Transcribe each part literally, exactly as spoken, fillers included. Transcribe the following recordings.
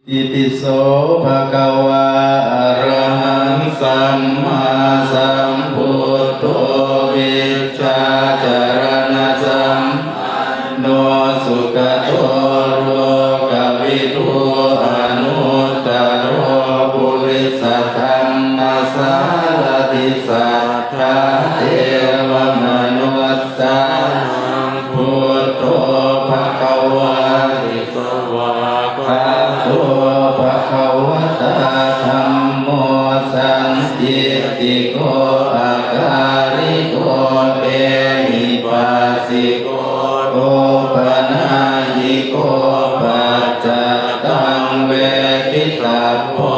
Iti so bhagavā arahaṃ sammāsambuddho vijjācaraṇasampanno sugato lokavidū anuttaro purisadammasārathi satthā devamanussānaṃ buddho bhagavāti. Svākkhāto bhagavatā dhammo sandiṭṭhiko akāliko ehipassiko opanayiko paccattaṃ veditabbo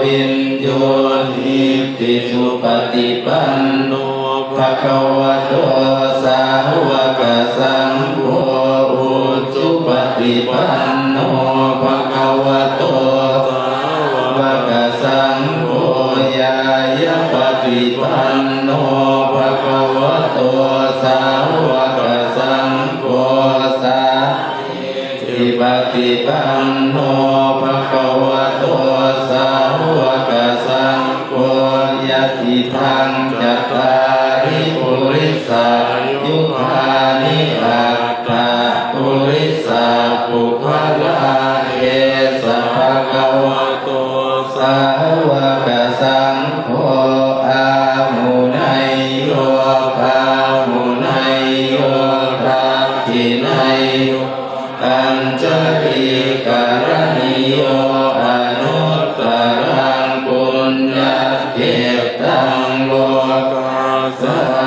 viññūhīti. Supaṭipanno bhagavato sāvakasaṅgho, ujupaṭipanno bhagavato sāvakasaṅgho, ñāyapaṭipanno bhagavato sāvakasaṅgho, sā diṭṭhipaṭipanno bhagavato sāvakasaṅgho, yadidaṃ cattāri purisayugāni aṭṭha purisapuggalā, esa bhagavato sāvakasaṅgho, āhuneyyo pāhuneyyo dakkhiṇeyyo añjalikaraṇīyo anuttaraṃ puññakkhettaṃ lokassāti.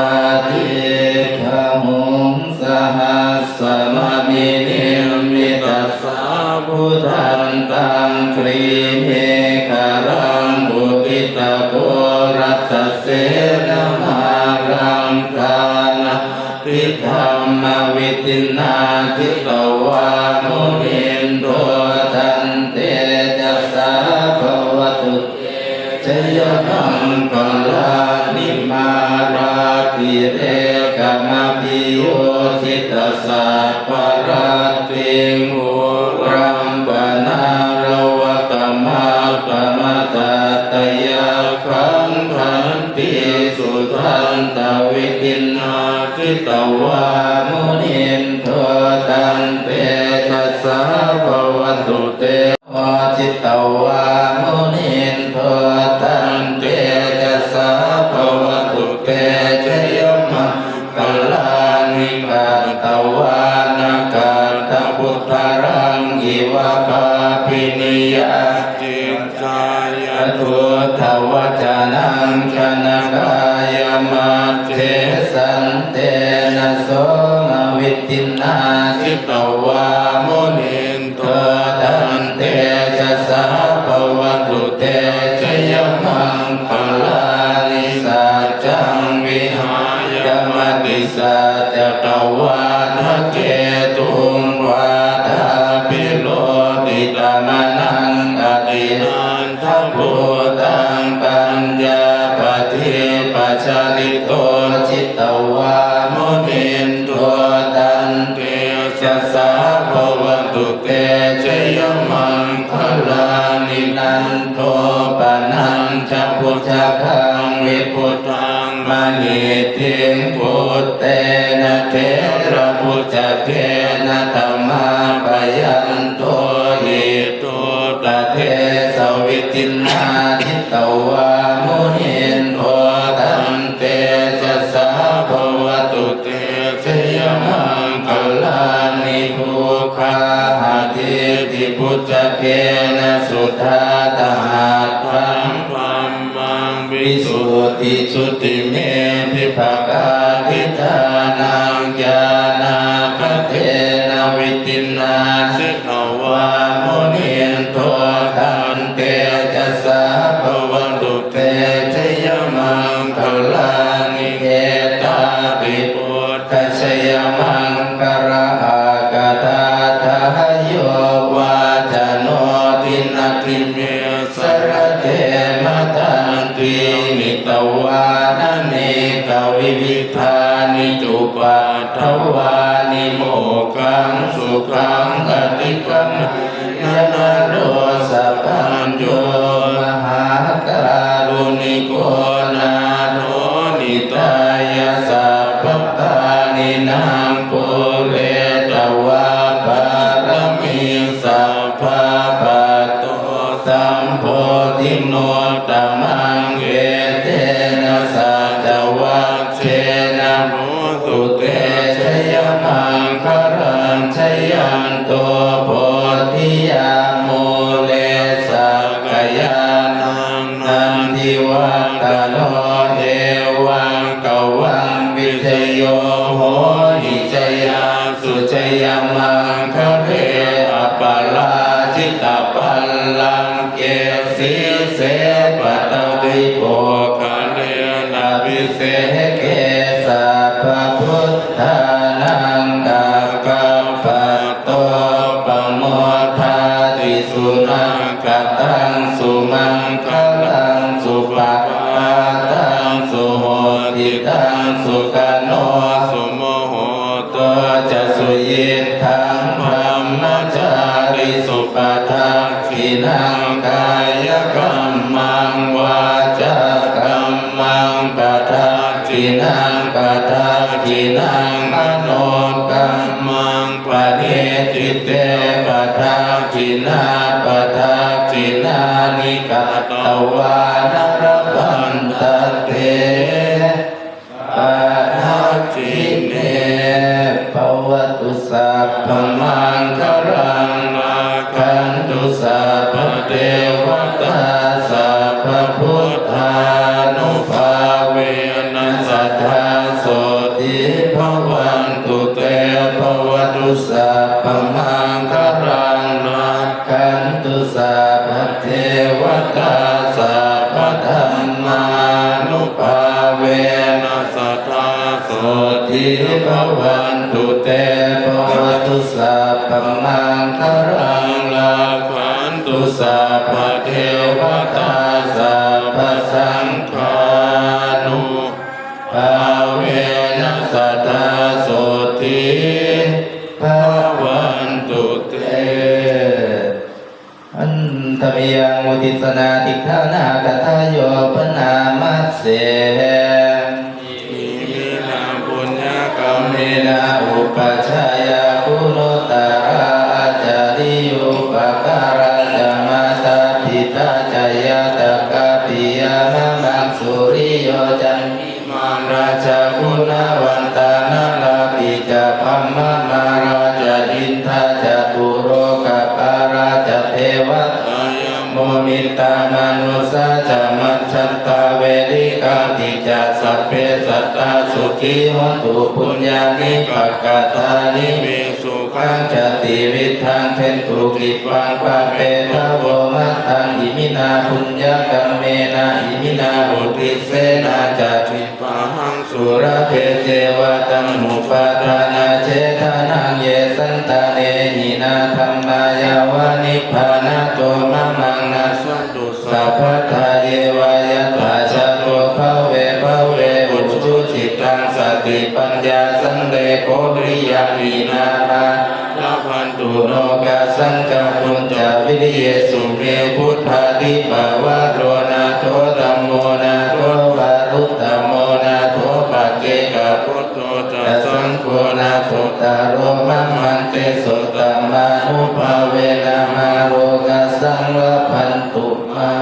Bāhuṃ sahassamabhinimmitasāvudhantaṃ grīmekhalaṃ uditaghorasasenamāraṃ dānā didhammavidhinā jitavā munindo tantejasā bhavatu te jayamaṅgalāni. Mārātirekamabhiyujjhitasabbarattiṃ ghorampanāḷavakamakkhamathaddhayakkhaṃ khantīsudantavidhinā jitavā munindo tantejasā bhavatu te jitavā munindo tantejasā bhavatu te jayamaṅgalāni. Katvāna kaṭṭhamudaraṃ iva gabbhinīyā ciñcāya duṭṭhavacanaṃ janakāyamajjhe santena somavidhinā jitavā munindo tantejasā bhavatu te jayamaṅgalāni. Saccaṃ vihāya matisaccakavādaketuṃ vādābhiropitamanaṃ atiandhabhūtaṃ paññāpadīpajalito jitavā munindo tantejasā bhavatu te jayamaṅgalāni. Nandopanandabhujagaṃ vibudhaṃ mahiddhiṃ puttena therabhujagena damāpayanto iddhūpadesavidhinā jitavā munindo tantejasā bhavatu te jayamaṅgalāni. Duggāhadiṭṭhibhujagena sudaṭṭhahatthaṃ brahmaṃ visuddhijutimiddhibakābhidhānaṃ ñāṇāgadena vidhinā jitavā munindo tantejasā bhavatu te jayamaṅgalāni. Etāpi buddhajayamaṅgalaaṭṭhagāthā yo vācano dinadine sarate matandī hitvānanekavividhāni cupaddavāni mokkhaṃ sukhaṃ adhigameyya naro sa sambodhimuttamaṃ, etena saccavajjena hotu te jayamaṅgalaṃ. Jayanto bodhiyā mūle sakyānaṃ nandivaḍḍhano, evaṃ tvaṃ vijayo hohi jayassu jayamaṅgale, aparājitapallaṅke sīse paṭhavipokkhare abhiseke sabbabuddhānaṃ aggappatto pamodati. Sunakkhattaṃ sumaṅgalaṃ supabhātaṃ suhuṭṭhitaṃ, sukhaṇo sumuhutto ca suyiṭṭhaṃ brahmacārisu, padakkhiṇaṃ kāyakammaṃ vācākammaṃ padakkhiṇaṃ, padakkhiṇaṃ manokammaṃ paṇidhī te padakkhiṇā, padakkhiṇāni katvāna labhantatthe padakkhiṇe. Bhavatu sabbamaṅgalaṃ, rakkhantu sabbadevatā, sabbabuddhānubhāvena sadā sotthī bhavantu te. Bhavatu sabbamaṅgalaṃ, rakkhantu sabbadevatā, sabbadhammānubhāvena sadā sotthī bhavantu te. Bhavatu sabbamaṅgalaṃ, rakkhantu sabbadevatā, sabbasaṅghānubhāvena sadā sotthī bhavantu te. Handa mayaṃ uddissanādhiṭṭhānagāthāyo bhaṇāma se. Iminā puññakammena upajjhāyā guṇuttarā ācariyūpakārā ca mātā pitā ca ñātakā piyā mamaṃ suriyo candimā rājā guṇavantā narāpi ca brahmamārā ca indā ca catulokapālā ca devatā yamo mittā manussā ca majjhattā verikāpi ca sabbe sattā sukhī hontu puññāni pakatāni me sukhaṃ ca tividhaṃ dentu khippaṃ pāpetha vo mataṃ. Iminā puññakammena iminā uddissena ca khippāhaṃ sulabhe ceva taṇhupādānachedanaṃ ye santāne hinā dhammā yāva nibbānato mamaṃ nassantu sabbadā yeva yattha jāto bhave bhave ujucittaṃ satipaññā sallekho viriyamhinā mārā labhantu nokāsaṃ kātuñca viriyesu me. Buddhādhipavaro nātho dhammo nātho varuttamo nātho paccekabuddho ca saṅgho nāthottaro mamaṃ tesottamānubhāvena mārokāsaṃ labhantu mā.